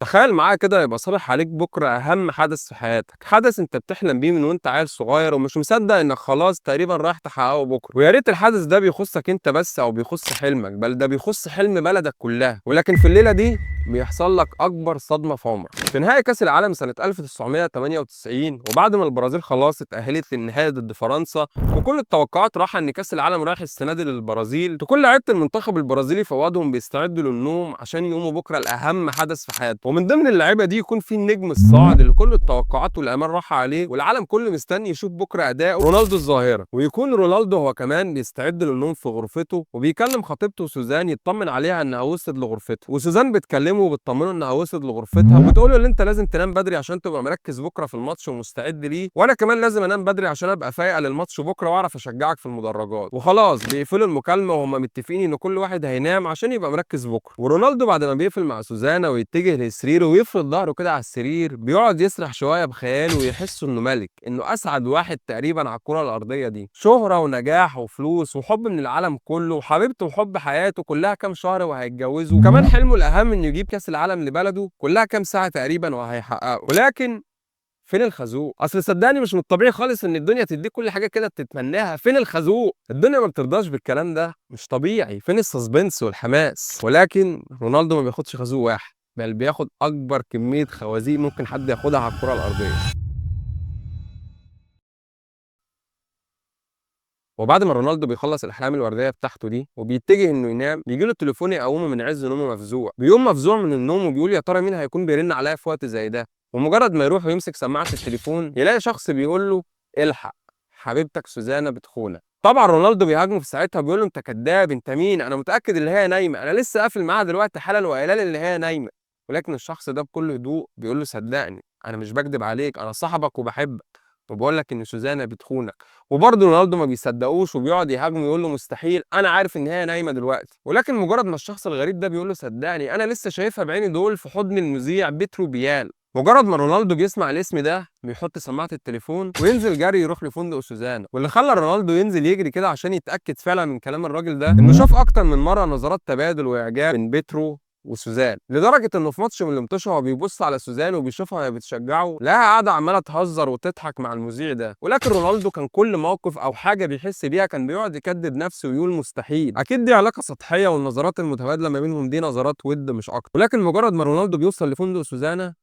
تخيل معايا كده يبقى صالح عليك بكرة أهم حدث في حياتك، حدث أنت بتحلم بيه من وأنت عيل صغير ومش مصدق إنك خلاص تقريبا رايح تحققه بكرة. ويا ريت الحدث ده بيخصك أنت بس أو بيخص حلمك، بل ده بيخص حلم بلدك كلها. ولكن في الليلة دي بيحصل لك أكبر صدمة في عمرك. في نهائي كأس العالم سنة 1998، وبعد ما البرازيل خلاص اتأهلت للنهائي ضد فرنسا، وكل التوقعات راحة إن كأس العالم رايح السنة دي للبرازيل، كل لعيبة المنتخب البرازيلي في أوضهم بيستعدوا للنوم عشان يقوموا بكرة لأهم حدث في حياتهم. ومن ضمن اللعيبة دي يكون في النجم الصاعد اللي كل التوقعات والآمال راحة عليه، والعالم كله مستني يشوف بكرة أداؤه، رونالدو الظاهرة. ويكون رونالدو هو كمان بيستعد للنوم في غرفته وبيكلم خطيبته سوزان يطمن عليها إنها وصلت لغرفته، وسوزان بتكلمه وبتطمنه انها وصلت لغرفتها وبتقول له ان انت لازم تنام بدري عشان تبقى مركز بكره في الماتش ومستعد ليه، وانا كمان لازم انام بدري عشان ابقى فايقه للماتش بكره واعرف اشجعك في المدرجات. وخلاص بيقفلوا المكالمة وهم متفقين ان كل واحد هينام عشان يبقى مركز بكره. ورونالدو بعد ما بيقفل مع سوزانا ويتجه لسريره ويفرد ظهره كده على السرير، بيقعد يسرح شوية بخياله ويحس انه ملك، انه اسعد واحد تقريبا على الكره الارضية دي، شهره ونجاح وفلوس وحب من العالم كله وحبيبته وحب حياته كلها كام شهر وهيتجوزوا، وكمان حلمه الاهم انه يجيب كاس العالم لبلده كلها كام ساعة تقريبا وهيحققه. ولكن فين الخازوق؟ اصل صدقني مش من الطبيعي خالص ان الدنيا تديك كل حاجة كده بتتمناها، فين الخازوق؟ الدنيا ما بترضاش بالكلام ده، مش طبيعي، فين ال suspense والحماس؟ ولكن رونالدو ما بياخدش خازوق واحد، بل بياخد اكبر كمية خوازيق ممكن حد ياخدها على الكره الارضية. وبعد ما رونالدو بيخلص الاحلام الوردية بتاعته دي وبيتجه انه ينام، بيجي له التليفون يقومه من عز نومه مفزوع. بيقوم مفزوع من النوم وبيقول يا ترى مين هيكون بيرن عليا في وقت زي ده. ومجرد ما يروح ويمسك سماعه التليفون يلاقي شخص بيقول له الحق، حبيبتك سوزانا بتخونك. طبعا رونالدو بيهاجمه في ساعتها بيقول له انت كداب، انت مين؟ انا متاكد ان هي نايمة، انا لسه قافل معاها دلوقتي حالا وقايله لي ان هي نايمة. ولكن الشخص ده بكل هدوء بيقول له صدقني انا مش بكدب عليك، انا صاحبك وبحبك وبقول لك ان سوزانا بتخونك. وبرضه رونالدو ما بيصدقوش وبيقعد يهاجمه ويقول له مستحيل، انا عارف ان هي نايمة دلوقتي. ولكن مجرد ما الشخص الغريب ده بيقول له صدقني انا لسه شايفها بعيني دول في حضن المذيع بيترو بيال، مجرد ما رونالدو بيسمع الاسم ده بيحط سماعه التليفون وينزل جري يروح لفندق سوزانا. واللي خلى رونالدو ينزل يجري كده عشان يتاكد فعلا من كلام الراجل ده انه شاف اكتر من مرة نظرات تبادل واعجاب بين بيترو وسوزان، لدرجة انه في ماتش من الماتشات هو بيبص على سوزان وبيشوفها وهي بتشجعه، لقاها قاعدة عماله تهزر وتضحك مع المذيع ده. ولكن رونالدو كان كل موقف او حاجة بيحس بيها كان بيقعد يكذب نفسه ويقول مستحيل، اكيد دي علاقة سطحية والنظرات المتبادلة ما بينهم دي نظرات ود مش اكتر. ولكن مجرد ما رونالدو بيوصل لفندق سوزانا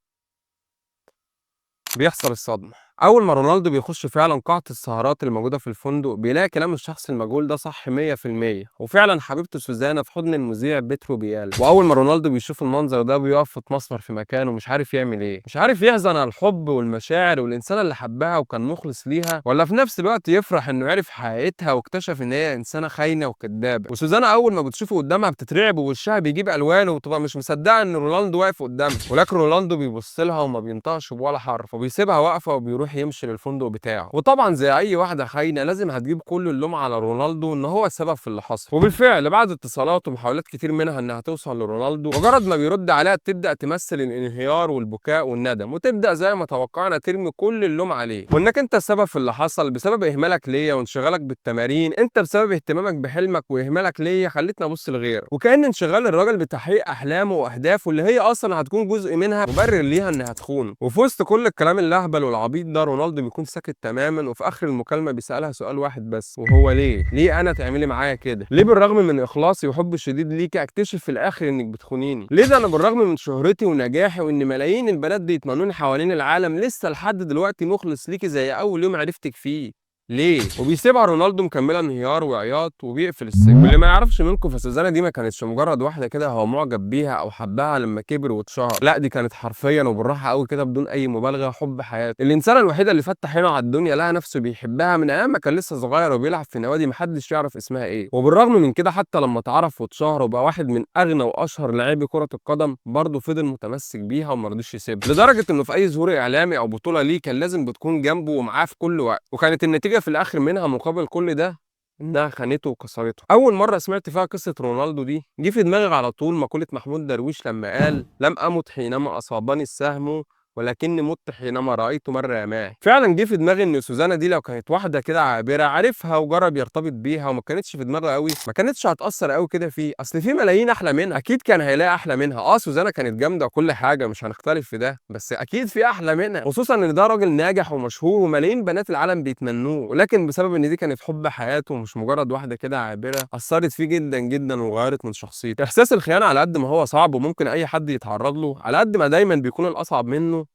بيحصل الصدمة. اول ما رونالدو بيخش فعلا قاعة السهرات الموجودة في الفندق بيلاقي كلام الشخص المجهول ده صح 100%، وفعلا حبيبته سوزانا في حضن المذيع بيترو بيال. واول ما رونالدو بيشوف المنظر ده بيقف اتمسمر في مكانه ومش عارف يعمل ايه، مش عارف يحزن على الحب والمشاعر والانسانه اللي حبها وكان مخلص ليها، ولا في نفس الوقت يفرح انه عرف حقيقتها واكتشف ان هي انسانه خاينه وكدابه. وسوزانا اول ما بتشوفه قدامها بتترعب ووشها بيجيب الوان وبتبقى مش مصدقه ان رونالدو واقف قدامها. ولكن رونالدو بيبص لها وما بينطقش بولا حرف وبيسيبها واقفة وبيروح يمشي للفندق بتاعه. وطبعا زي اي واحدة خاينه لازم هتجيب كل اللوم على رونالدو ان هو السبب في اللي حصل. وبالفعل بعد اتصالات ومحاولات كتير منها انها توصل لرونالدو، مجرد ما بيرد عليها تبدا تمثل الانهيار والبكاء والندم، وتبدا زي ما توقعنا ترمي كل اللوم عليه، وانك انت السبب في اللي حصل بسبب اهمالك ليا وانشغالك بالتمارين، انت بسبب اهتمامك بحلمك واهمالك ليا خليتني ابص لغيرك. وكأن انشغال الراجل بتحقيق احلامه واهدافه اللي هي اصلا هتكون جزء منها مبرر ليها انها تخونه. وفي وسط كل الكلام الاهبل والعبيط ده رونالدو بيكون ساكت تماما، وفي اخر المكالمة بيسالها سؤال واحد بس، وهو ليه؟ ليه انا تعملي معايا كده؟ ليه بالرغم من اخلاصي وحبي الشديد ليكي اكتشف في الاخر انك بتخونيني؟ ليه ده انا بالرغم من شهرتي ونجاحي وان ملايين البنات بيتمنوني حوالين العالم لسه لحد دلوقتي مخلص ليكي زي اول يوم عرفتك فيه؟ ليه؟ وبيسيبها رونالدو مكملة انهيار وعياط وبيقفل السجن. واللي ما يعرفش منكم فسوزانا دي ما كانتش مجرد واحدة كده هو معجب بيها او حبها لما كبر واتشهر، لا دي كانت حرفيا وبالراحه قوي كده بدون اي مبالغه حب حياته، الانسانة الوحيدة اللي فتح عينه على الدنيا لقى نفسه بيحبها من ايام ما كان لسه صغير وبيلعب في نوادي محدش يعرف اسمها ايه. وبالرغم من كده حتى لما اتعرف واتشهر وبقى واحد من اغنى واشهر لاعبي كره القدم برضه فضل متمسك بيها وما رضيش يسيبها، لدرجة انه في اي ظهور اعلامي او بطوله ليه كان لازم بتكون جنبه ومعاه في كل وقت. وكانت النتيجة في الاخر منها مقابل كل ده انها خانته وكسرته. اول مرة سمعت فيها قصة رونالدو دي جه في دماغي على طول مقولة محمود درويش لما قال لم امت حينما اصابني السهم ولكني مت حينما رأيت من رماه. فعلا جه في دماغي ان سوزانا دي لو كانت واحدة كده عابرة عارفها وجرب يرتبط بيها وما كانتش في دماغه قوي، ما كانتش هتأثر قوي كده فيه، اصل في ملايين احلى منها، اكيد كان هيلاقي احلى منها. سوزانا كانت جامدة وكل حاجة، مش هنختلف في ده، بس اكيد في احلى منها، خصوصا ان ده راجل ناجح ومشهور وملايين بنات العالم بيتمنوه. ولكن بسبب ان دي كانت حب حياته ومش مجرد واحدة كده عابرة، اثرت فيه جدا جدا وغيرت من شخصيته. احساس الخيانة على قد ما هو صعب وممكن اي حد يتعرض له، على قد ما دايما بيكون الاصعب منه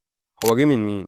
هو جه من مين.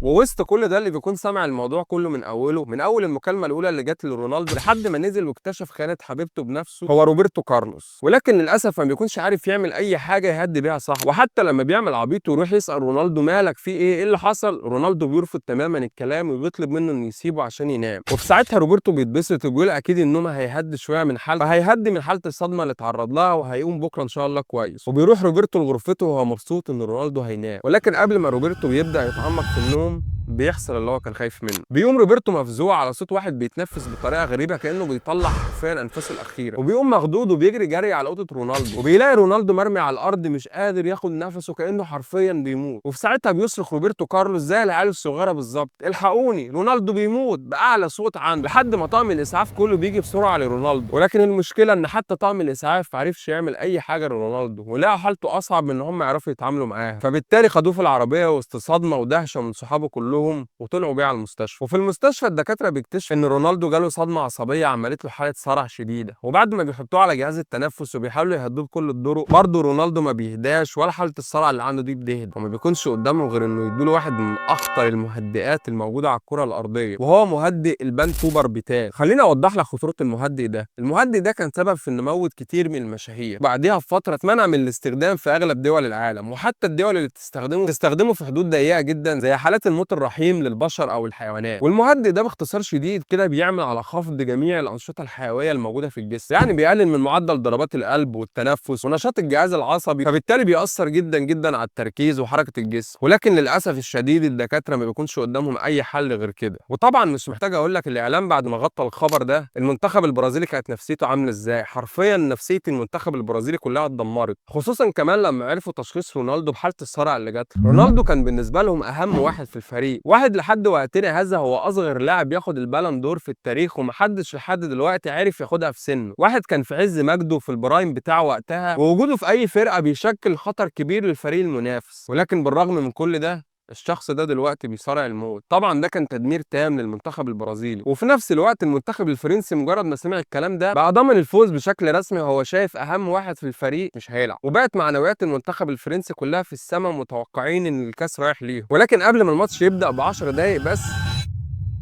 ووسط كل ده اللي بيكون سامع الموضوع كله من اوله، من اول المكالمة الاولى اللي جت لرونالدو لحد ما نزل واكتشف خيانة حبيبته بنفسه، هو روبرتو كارلوس. ولكن للاسف ما بيكونش عارف يعمل اي حاجة يهدي بيها صاحبه، وحتى لما بيعمل عبيط ويروح يسال رونالدو مالك في ايه، ايه اللي حصل، رونالدو بيرفض تماما الكلام وبيطلب منه انه يسيبه عشان ينام. وفي ساعتها روبرتو بيتبسط وبيقول اكيد النوم هيهدي شوية من حالته، فهيهدي من حاله الصدمة اللي اتعرض لها وهيقوم بكره ان شاء الله كويس. وبيروح روبرتو لغرفته وهو مبسوط ان رونالدو هينام. ولكن قبل ما روبرتو بيبدا يتعمق في النوم بيحصل اللي هو كان خايف منه. بيقوم روبرتو مفزوع على صوت واحد بيتنفس بطريقة غريبة كانه بيطلع حرفيا انفاسه الاخيرة، وبيقوم مخضوض وبيجري جري على اوضة رونالدو، وبيلاقي رونالدو مرمي على الارض مش قادر ياخد نفسه كانه حرفيا بيموت. وفي ساعتها بيصرخ روبرتو كارلوس زي العيال الصغيرة بالظبط، الحقوني رونالدو بيموت، باعلى صوت عنده، لحد ما طاقم الاسعاف كله بيجي بسرعة لرونالدو. ولكن المشكلة ان حتى طاقم الاسعاف ما عرفش يعمل اي حاجة لرونالدو، ولقوا حالته اصعب من ان هم يعرفوا يتعاملوا معاها، فبالتالي خدوه في العربية وسط صدمة ودهشه من صحابه كلهم وطلعوا بيه على المستشفى. وفي المستشفى الدكاترة بيكتشفوا ان رونالدو جاله صدمة عصبية عملت له حاله صرع شديدة، وبعد ما بيحطوه على جهاز التنفس وبيحاولوا يهدوه بكل الطرق برضه رونالدو ما بيهداش ولا حاله الصرع اللي عنده دي بتهدى، وما بيكونش قدامه غير انه يدوله واحد من اخطر المهدئات الموجودة على الكره الارضية، وهو مهدئ البنتوباربيتال. خليني اوضح لك خطورة المهدئ ده. المهدئ ده كان سبب في انه موت كتير من المشاهير، بعديها بفترة اتمنع من الاستخدام في اغلب دول العالم، وحتى الدول اللي بتستخدمه في حدود ضيقه جدا زي حالات الموت الرحيم للبشر او الحيوانات. والمهدئ ده باختصار شديد كده بيعمل على خفض جميع الانشطة الحيوية الموجودة في الجسم، يعني بيقلل من معدل ضربات القلب والتنفس ونشاط الجهاز العصبي، فبالتالي بيأثر جدا جدا على التركيز وحركه الجسم. ولكن للاسف الشديد الدكاترة ما بيكونش قدامهم اي حل غير كده. وطبعا مش محتاج اقول لك الاعلام بعد ما غطى الخبر ده المنتخب البرازيلي كانت نفسيته عامله ازاي. حرفيا نفسية المنتخب البرازيلي كلها اتدمرت، خصوصا كمان لما عرفوا تشخيص رونالدو بحاله الصرع اللي جات له. رونالدو كان بالنسبة لهم اهم واحد في الفريق، واحد لحد وقتنا هذا هو اصغر لاعب ياخد البالون دور في التاريخ ومحدش لحد دلوقتي عرف ياخدها في سنة، واحد كان في عز مجده في ال prime بتاعه وقتها، ووجوده في اي فرقه بيشكل خطر كبير للفريق المنافس. ولكن بالرغم من كل ده الشخص ده دلوقتي بيصارع الموت. طبعا ده كان تدمير تام للمنتخب البرازيلي، وفي نفس الوقت المنتخب الفرنسي مجرد ما سمع الكلام ده بقى ضامن الفوز بشكل رسمي، وهو شايف اهم واحد في الفريق مش هيلعب، وبقت معنويات المنتخب الفرنسي كلها في السماء، متوقعين ان الكاس رايح ليهم. ولكن قبل ما الماتش يبدأ ب10 دقايق بس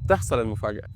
تحصل المفاجأة.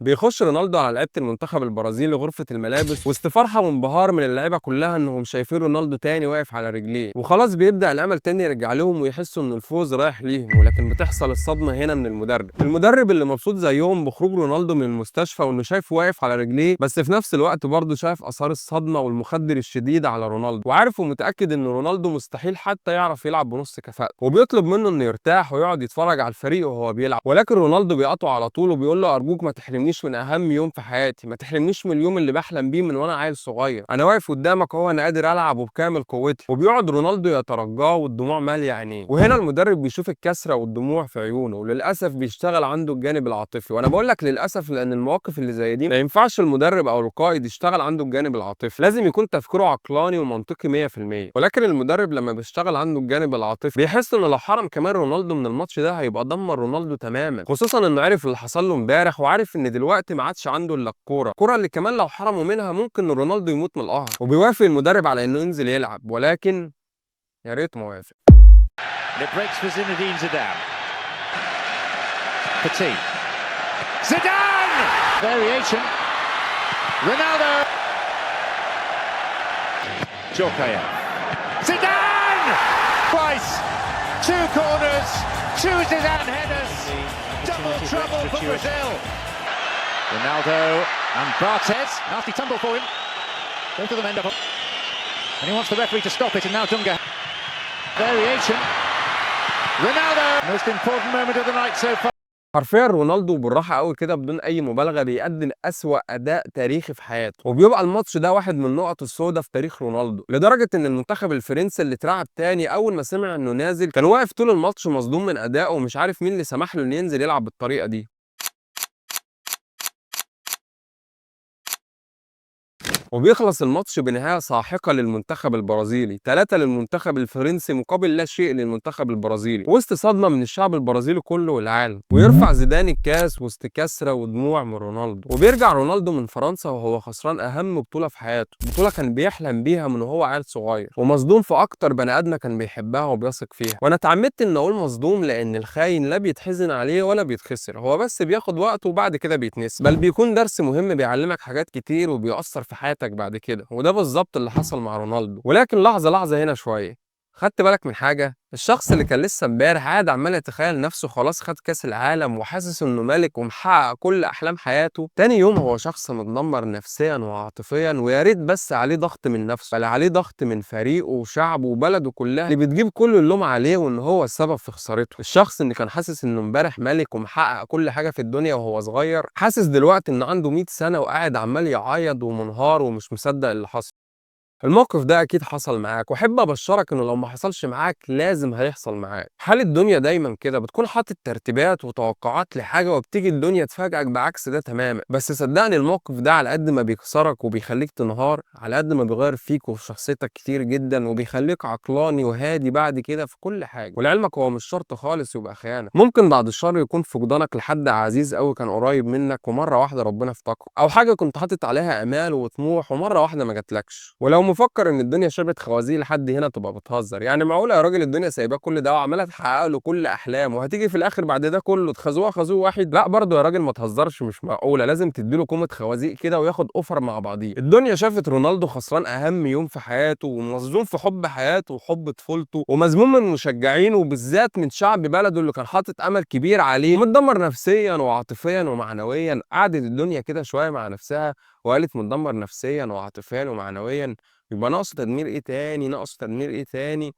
بيخش رونالدو على لعيبة المنتخب البرازيلي غرفة الملابس وسط فرحه وانبهار من اللعيبة كلها انهم شايفين رونالدو تاني واقف على رجليه، وخلاص بيبدا الامل تاني يرجع لهم ويحسوا ان الفوز رايح ليهم. ولكن بتحصل الصدمة هنا من المدرب، المدرب اللي مبسوط زيهم بخروج رونالدو من المستشفى وانه شايفه واقف على رجليه، بس في نفس الوقت برضه شايف اثار الصدمة والمخدر الشديد على رونالدو، وعارف ومتاكد ان رونالدو مستحيل حتى يعرف يلعب بنص كفاءته، وبيطلب منه انه يرتاح ويقعد يتفرج على الفريق وهو بيلعب. ولكن رونالدو بيقاطعه على طول وبيقول له ارجوك ما تحرمنيش من اهم يوم في حياتي، ما تحرمنيش من اليوم اللي بحلم بيه من وانا عيل صغير، انا واقف قدامك اهو، انا قادر العب وبكامل قوتي. وبيقعد رونالدو يترجاه والدموع ماليه عينيه، وهنا المدرب بيشوف الكسرة والدموع في عيونه، وللاسف بيشتغل عنده الجانب العاطفي. وانا بقول لك للاسف لان المواقف اللي زي دي ما ينفعش المدرب او القائد يشتغل عنده الجانب العاطفي، لازم يكون تفكيره عقلاني ومنطقي 100%. ولكن المدرب لما بيشتغل عنده الجانب العاطفي بيحس انه لو حرم كمان رونالدو من الماتش ده هيبقى دمر رونالدو تماما، خصوصا انه عرف اللي حصل له امبارح، وعارف ان دلوقتي ما عادش عنده الا الكورة، الكورة اللي كمان لو حرموا منها ممكن رونالدو يموت من القهر. وبيوافق المدرب على انه ينزل يلعب، ولكن يا ريت ما وافق. And it breaks for Zinedine Zidane. Petit. Zidane! Variation. Ronaldo. Djorkaeff. Zidane! Twice. Two corners. Two Zidane headers. Double trouble for Brazil. Ronaldo and Barthez. Nasty tumble for him. Both of them end up. And he wants the referee to stop it, and now Dunga. Variation. Ronaldo! Most important moment of the night so far. حرفيا رونالدو بالراحة قوي كده بدون اي مبالغه بيقدم اسوأ اداء تاريخي في حياته، وبيبقى الماتش ده واحد من النقط السوداء في تاريخ رونالدو، لدرجة ان المنتخب الفرنسي اللي اترعب تاني اول ما سمع انه نازل كان واقف طول الماتش مصدوم من ادائه ومش عارف مين اللي سمح له انه ينزل يلعب بالطريقة دي. وبيخلص الماتش بنهاية ساحقة للمنتخب البرازيلي، 3 للمنتخب الفرنسي مقابل لا شيء للمنتخب البرازيلي، وسط صدمة من الشعب البرازيلي كله والعالم. ويرفع زيدان الكاس وسط كسرة ودموع من رونالدو. وبيرجع رونالدو من فرنسا وهو خسران أهم بطولة في حياته، بطولة كان بيحلم بيها من وهو عيل صغير، ومصدوم في أكتر بني آدمة كان بيحبها وبيثق فيها. وأنا اتعمدت إن أقول مصدوم لأن الخاين لا بيتحزن عليه ولا بيتخسر، هو بس بياخد وقته وبعد كده بيتنسي، بل بيكون درس مهم بيعلمك حاجات كتير وبيأثر في حياتك بعد كده. وده بالظبط اللي حصل مع رونالدو. ولكن لحظة لحظة هنا شوية، خدت بالك من حاجة؟ الشخص اللي كان لسه امبارح قاعد عمال يتخيل نفسه خلاص خد كاس العالم وحاسس انه ملك ومحقق كل احلام حياته، تاني يوم هو شخص متدمر نفسيا وعاطفيا، ويا ريت بس عليه ضغط من نفسه، بل عليه ضغط من فريقه وشعبه وبلده كلها اللي بتجيب كل اللوم عليه وان هو السبب في خسارته. الشخص اللي كان حاسس انه امبارح ملك ومحقق كل حاجة في الدنيا وهو صغير، حاسس دلوقتي ان عنده 100 سنة وقاعد عمال يعيط ومنهار ومش مصدق اللي حصل. الموقف ده اكيد حصل معاك، واحب ابشرك انه لو ما حصلش معاك لازم هيحصل معاك. حال الدنيا دايما كده، بتكون حاطط ترتيبات وتوقعات لحاجة وبتيجي الدنيا تفاجئك بعكس ده تماما. بس صدقني الموقف ده على قد ما بيكسرك وبيخليك تنهار، على قد ما بيغير فيك وفي شخصيتك كتير جدا، وبيخليك عقلاني وهادي بعد كده في كل حاجة. ولعلمك هو مش شرط خالص يبقى خيانة، ممكن بعد الشر يكون فقدانك لحد عزيز قوي كان قريب منك ومرة واحدة ربنا افتقره، او حاجة كنت حاطط عليها امال وطموح ومرة واحدة ما جاتلكش. ولو مفكر ان الدنيا شربت خوازيق لحد هنا تبقى بتهزر، يعني معقولة يا راجل الدنيا سايباه كل ده وعماله تحقق له كل احلامه وهتيجي في الاخر بعد ده كله تخزوها خازوق واحد؟ لا برضه يا راجل ما تهزرش، مش معقولة، لازم تديله كومة خوازيق كده وياخد offer مع بعضيه. الدنيا شافت رونالدو خسران اهم يوم في حياته، ومصدوم في حب حياته وحب طفولته، ومذموم من مشجعينه وبالذات من شعب بلده اللي كان حاطط امل كبير عليه، متدمر نفسيا وعاطفيا ومعنويا. قعدت الدنيا كده شوية مع نفسها وقالت متدمر نفسيا وعاطفيا ومعنويا، يبقى ناقصه تدمير ايه تاني؟ ناقصه تدمير ايه تاني؟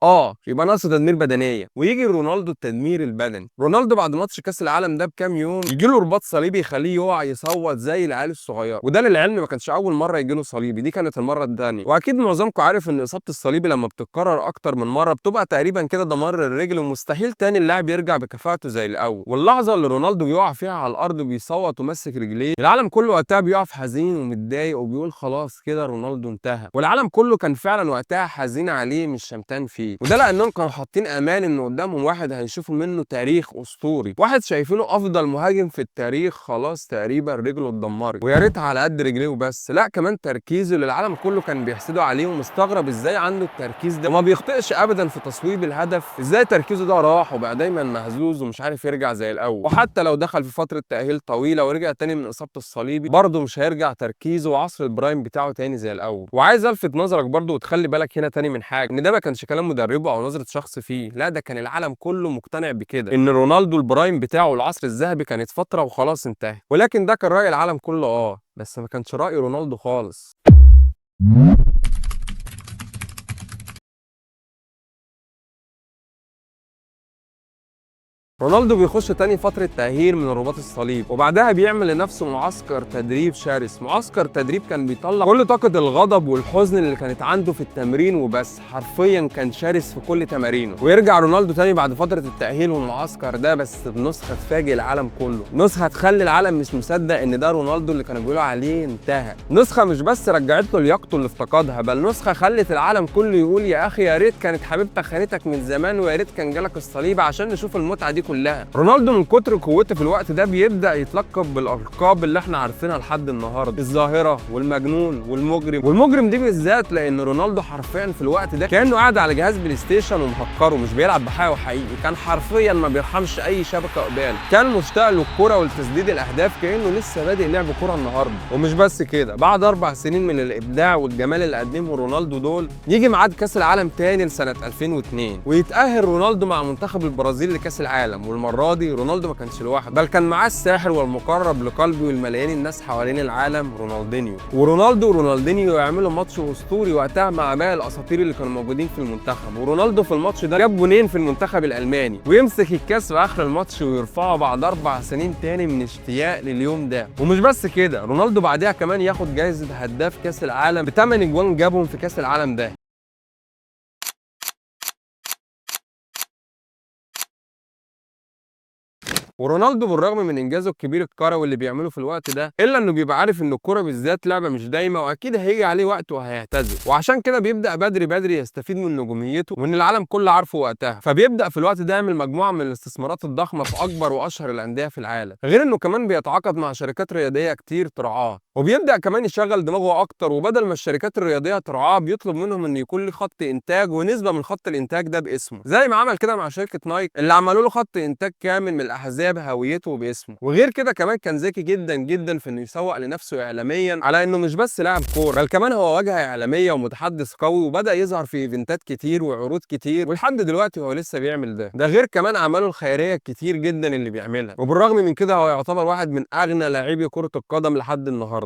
يبقى ناقصه تدمير بدنية. ويجي رونالدو التدمير البدني. رونالدو بعد ماتش كاس العالم ده بكام يوم يجي له رباط صليبي يخليه يقع يصوت زي العيال الصغيرة، وده للعلم ما كانش اول مرة يجي له صليبي، دي كانت المرة الثانية. واكيد معظمكم عارف ان اصابه الصليبي لما بتتكرر اكتر من مرة بتبقى تقريبا كده دمار الرجل، ومستحيل تاني اللاعب يرجع بكفاءته زي الاول. واللحظة اللي رونالدو بيقع فيها على الارض وبيصوت وماسك رجليه، العالم كله وقتها بيقف حزين ومتضايق وبيقول خلاص كده رونالدو انتهى. والعالم كله كان فعلا وقتها حزين عليه مش شمتان فيه، وده لانهم كانوا حاطين امان ان قدامهم واحد هيشوفوا منه تاريخ اسطوري، واحد شايفينه افضل مهاجم في التاريخ، خلاص تقريبا رجله اتدمرت، ويا ريت على قد رجليه وبس، لا كمان تركيزه اللي العالم كله كان بيحسده عليه ومستغرب ازاي عنده التركيز ده وما بيخطئش ابدا في تصويب الهدف، ازاي تركيزه ده راح وبقى دايما مهزوز ومش عارف يرجع زي الاول. وحتى لو دخل في فترة تاهيل طويلة ورجع تاني من اصابه الصليبي برضه مش هيرجع تركيزه وعصر ال prime بتاعه تاني زي الاول. وعايز الفت نظرك برضه وتخلي بالك هنا تاني من حاجة، ان ده ما كانش كلام مدربه او نظره شخص فيه، لا ده كان العالم كله مقتنع بكده، ان رونالدو ال prime بتاعه العصر الذهبي كانت فترة وخلاص انتهى. ولكن ده كان راي العالم كله، بس ما كانش راي رونالدو خالص. رونالدو بيخش تاني فترة تأهيل من الرباط الصليبي، وبعدها بيعمل لنفسه معسكر تدريب شرس، معسكر تدريب كان بيطلع كل طاقة الغضب والحزن اللي كانت عنده في التمرين وبس، حرفيا كان شرس في كل تمارينه. ويرجع رونالدو تاني بعد فترة التأهيل والمعسكر ده، بس بنسخة تفاجئ العالم كله، نسخة تخلي العالم مش مصدق ان ده رونالدو اللي كانوا بيقولوا عليه انتهى، نسخة مش بس رجعت له لياقته اللي افتقدها، بل نسخة خلت العالم كله يقول يا اخي يا ريت كانت حبيبتك خانتك من زمان، ويا ريت كان جالك الصليب عشان نشوف المتعة دي كلها. رونالدو من كتر قوته في الوقت ده بيبدا يتلقب بالالقاب اللي احنا عارفينها لحد النهارده، الظاهرة والمجنون والمجرم. والمجرم دي بالذات لان رونالدو حرفيا في الوقت ده كانه قاعد على جهاز بلاي ستيشن ومهكره، مش بيلعب بحقه حقيقي، كان حرفيا ما بيرحمش اي شبكة قباله، كان مشتاق للكرة والتسديد الاهداف كانه لسه بادئ لعب كره النهارده. ومش بس كده، بعد 4 سنين من الابداع والجمال اللي قدمه رونالدو دول، يجي ميعاد كاس العالم تاني لسنه 2002، ويتاهل رونالدو مع منتخب البرازيل لكاس العالم. العالم. والمرة دي رونالدو ما كانش لوحده، بل كان معاه الساحر والمقرب لقلبه والملايين الناس حوالين العالم رونالدينيو. ورونالدو ورونالدينيو يعملوا ماتش اسطوري وقتها مع باقي الاساطير اللي كانوا موجودين في المنتخب. ورونالدو في الماتش ده جاب جونين في المنتخب الالماني، ويمسك الكاس في اخر الماتش ويرفعه بعد 4 سنين تاني من اشتياق لليوم ده. ومش بس كده، رونالدو بعدها كمان ياخد جايزة هداف كاس العالم ب8 اجوان جابهم في كاس العالم ده. ورونالدو بالرغم من انجازه الكبير الكروي اللي بيعمله في الوقت ده، الا انه بيبقى عارف ان الكورة بالذات لعبه مش دايمه، واكيد هيجي عليه وقت وهيعتزل. وعشان كده بيبدا بدري بدري يستفيد من نجوميته وان العالم كله عارفه وقتها. فبيبدا في الوقت ده يعمل مجموعة من الاستثمارات الضخمة في اكبر واشهر الاندية في العالم، غير انه كمان بيتعاقد مع شركات رياضية كتير ترعاه. وبيبدا كمان يشغل دماغه اكتر، وبدل ما الشركات الرياضية ترعاه بيطلب منهم ان يكون له خط انتاج ونسبه من خط الانتاج ده باسمه، زي ما عمل كده مع شركة نايك اللي عملوا له خط انتاج كامل من الاحذية بهويته وباسمه. وغير كده كمان كان ذكي جدا جدا في انه يسوق لنفسه اعلاميا على انه مش بس لاعب كوره، بل كمان هو واجهه اعلامية ومتحدث قوي، وبدا يظهر في event ات كتير وعروض كتير، ولحد دلوقتي هو لسه بيعمل ده. ده غير كمان اعماله الخيرية الكتير جدا اللي بيعملها. وبالرغم من كده هو يعتبر واحد من اغنى لاعبي كره القدم لحد النهارده.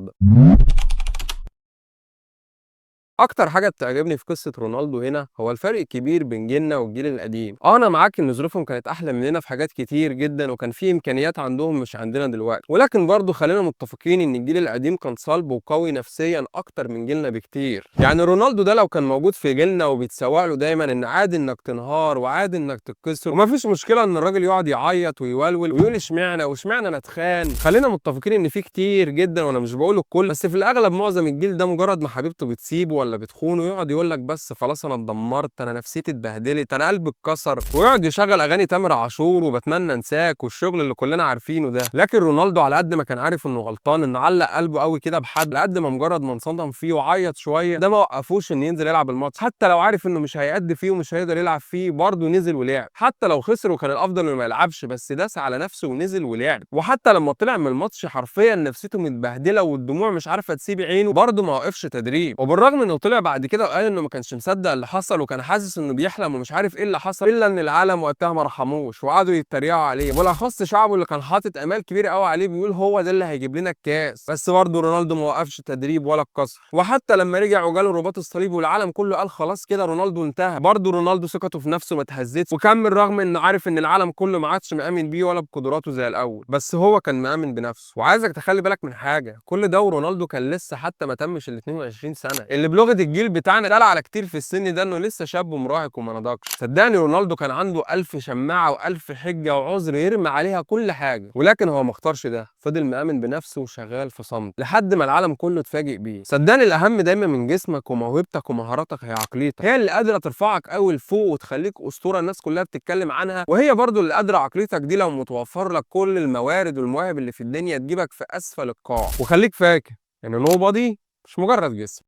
اكتر حاجة بتعجبني في قصة رونالدو هنا هو الفرق الكبير بين جيلنا والجيل القديم. انا معاك ان ظروفهم كانت احلى مننا في حاجات كتير جدا، وكان في امكانيات عندهم مش عندنا دلوقتي، ولكن برضه خلينا متفقين ان الجيل القديم كان صلب وقوي نفسيا اكتر من جيلنا بكتير. يعني رونالدو ده لو كان موجود في جيلنا وبيتسوق له دايما ان عادي انك تنهار وعادي انك تتكسر ومفيش مشكلة ان الراجل يقعد يعيط ويولول ويقول اشمعنى واشمعنى انا اتخان. خلينا متفقين ان في كتير جدا، وانا مش بقول الكل، بس في الاغلب معظم الجيل ده مجرد ما حبيبته بتسيبه ولا بتخونه يقعد يقول لك بس خلاص انا اتدمرت، انا نفسيتي اتبهدلت، انا قلبي اتكسر، ويقعد يشغل اغاني تامر عاشور وبتمنى انساك والشغل اللي كلنا عارفينه ده. لكن رونالدو على قد ما كان عارف انه غلطان انه علق قلبه قوي كده بحد، على قد ما مجرد ما انصدم فيه وعيط شوية ده ما وقفوش ان ينزل يلعب الماتش، حتى لو عارف انه مش هيأدي فيه ومش هيقدر يلعب فيه برضه نزل ولعب. حتى لو خسر وكان الافضل انه ما يلعبش، بس داس على نفسه ونزل ولعب. وحتى لما طلع من الماتش حرفيا نفسيته متبهدله والدموع مش عارفه تسيب عينه، برضه ما وقفش تدريب. وبالرغم انه طلع بعد كده وقال انه ما كانش مصدق اللي حصل وكان حاسس انه بيحلم ومش عارف ايه اللي حصل، الا ان العالم وقتها ما رحموش وقعدوا يتريقوا عليه، بالاخص شعبه اللي كان حاطط امال كبيرة قوي عليه، بيقول هو ده اللي هيجيب لنا الكاس. بس برضه رونالدو ما وقفش تدريب ولا اتكسر. وحتى لما رجع وجاله الرباط الصليبي والعالم كله قال خلاص كده رونالدو انتهى، برضه رونالدو ثقته في نفسه ما اتهزتش وكمل، رغم انه عارف ان العالم كله ما عادش مآمن بيه ولا بقدراته زي الاول، بس هو كان مآمن بنفسه. وعايزك تخلي بالك من حاجه، كل ده ورونالدو كان لسه حتى ما تمش ال 22 سنه، اللي بلغه الجيل بتاعنا قال على كتير في السن ده انه لسه شاب ومراهق وما نضجش. صدقني رونالدو كان عنده ألف شماعة وألف حجه وعذر يرمي عليها كل حاجه، ولكن هو ما اختارش ده، فضل مآمن بنفسه وشغال في صمت لحد ما العالم كله اتفاجئ بيه. صدقني الاهم دايما من جسمك وموهبتك ومهاراتك هي عقليتك، هي اللي قادرة ترفعك قوي لفوق وتخليك اسطورة الناس كلها بتتكلم عنها، وهي برضو اللي قادرة عقليتك دي لو متوفر لك كل الموارد والمواهب اللي في الدنيا تجيبك في اسفل القاع. وخليك فاكر ان nobody مش مجرد جسم.